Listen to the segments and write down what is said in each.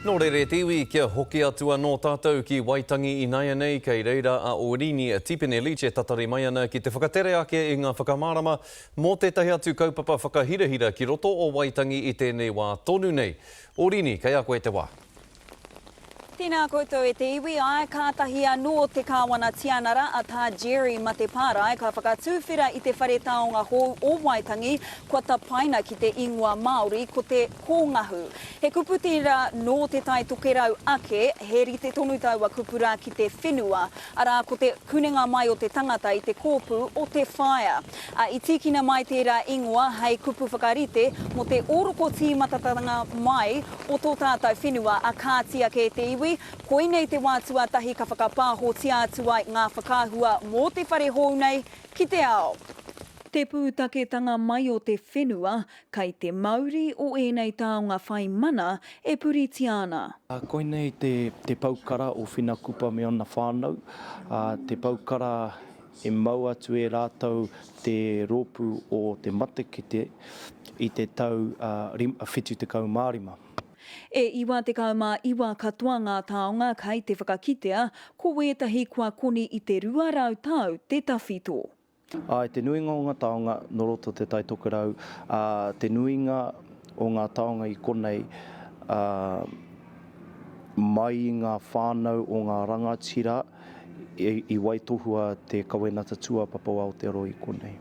Nō reira e te iwi, kia hoki atu anō tātou ki Waitangi inaianei, kei reira a Orini Tipene Leach e tatari mai ana ki te whakatere ake i ngā whakamārama mō tētahi atu kaupapa whakahirahira ki roto o Waitangi i tēnei wā tonu nei. Orini, kei a koe te wā. Tēnā koutou e te iwi, āe, kātahi anō te Kāwana Tianara a Tā Jerry Matepārae ka whakatūwhera i te whare taonga hou o Waitangi kua tapaina ki te ingoa Māori ko te Kōngahu. He kupu tērā nō Te Tai Tokerau ake, he rite tonu taua kupu rā ki te whenua, arā ko te kunenga mai o te tangata i te kōpū o te whaea. Ā, i tīkina mai tērā ingoa hei kupu whakarite mō te ōroko tīmatatanga mai o tō tātou whenua, a kāti ake e te iwi, koinei te wā tuatahi ka whakapāhotia atu ai ngā whakaahua mō te whare hou nei ki te ao. Te pūtaketanga mai o te whenua, kai te mauri o ēnei taonga whai mana e puritia ana. Koinei te pou kara o Whina Kupa me ona whānau, te pou kara e mau atu e rātou te rōpū o te matakite i te tau 75. E 99 katoa ngā taonga kai te whakakitea, ko wētahi kua koni i te 200 tau te tawhito. Āe, te nuinga o ngā taonga nō roto Te Tai Tokerau, ā, te nuinga o ngā taonga i konei, ā, mai i ngā whānau o ngā rangatira i waitohua te kawenata tūāpapa o Aotearoa i konei.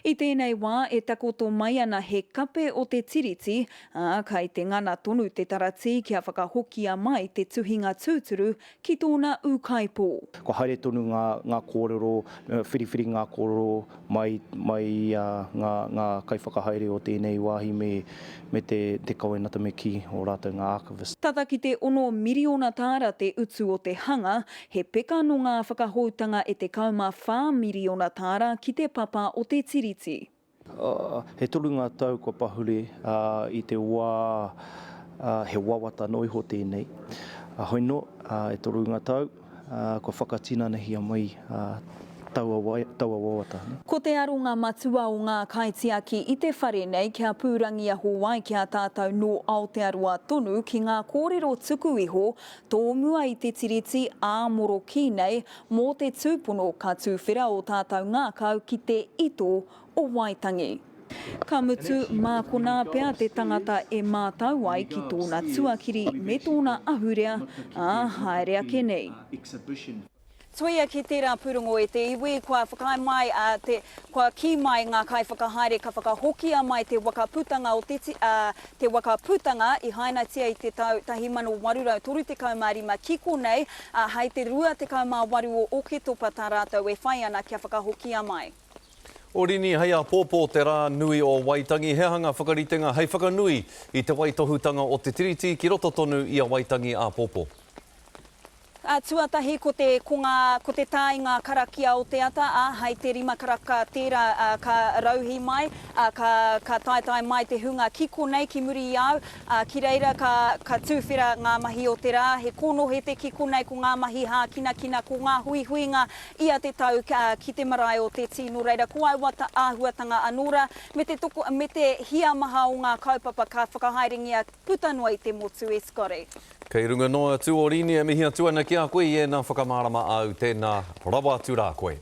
I tēnei wā e takoto mai ana he kape o te Tiriti, ā, kai te ngana tonu te taratī kia whakahokia mai te tuhinga tūturu ki tōna ūkaipō. Kua haere tonu ngā, ngā kōrero, whiriwhiri ngā kōrero mai, mai i a ngā, ngā kaiwhakahaere o tēnei wāhi me, me te, te kawenata me kī o rātou ngā archivist. Tata ki te ono miriona tāra te utu o te hanga, he peka nō ngā whakahoutanga e 14 miriona tāra ki te papa o te Tiriti. He toru ngā tau kua pahure i te wā he wawata noa iho tēnei. Hoi nō, e toru ngā tau kua whakatinanahia mai taua, taua wawata. Ko te aronga matua o ngā kaitiaki i te whare nei kia pūrangiaho ai ki a tātou nō Aotearoa tonu ki ngā kōrero tuku iho tōmua i te Tiriti ā moroki nei Mō te tūpono ka tūwhera ō tātou ngākau ki te ito o Waitangi. Ka mutu, mā konā pea te tangata e mātau ai ki tōna tuakiri me tōna ahurea, ā, haere ake nei. Tuia ki tērā pūrongo e te iwi, kua whakaae mai a te, kua kī mai ngā kaiwhakahaere ka whakahokia mai te waka putanga o te, ā, te waka putanga i hainatia i te tau 1835 ki konei, ā, hei te 28 o Oketopa tā rātou e whai ana kia whakahokia mai. Orini, hei āpōpō te rā nui o Waitangi, he aha ngā whakaritenga hei whakanui i te waitohutanga o te Tiriti ki roto tonu i a Waitangi āpōpō? Ā, tuatahi ko te, ko ngā, ko te tā i ngā karakia o te ata, ā, hei te rima karaka tērā, ā, ka rauhī mai, ā, ka, ka taetae mai te hunga ki konei, ki muri i a au, ā, ki reira ka, ka tūwhera ngā mahi o te rā, he kōnohete ki konei, ko ngā mahi hākinakina, ko ngā huihuinga ia te tau, ā, ki te marae o Te Tī, nō reira, ko aua āhuatanga anō rā, me te toko, me te hia maha o ngā kaupapa ka whakahaerengia puta noa i te motu e Scotty. Kei runga noa atu o Rini e mihi atu ana ki a koe i ēnā whakamārama āu tēnā rawa atu rā koe.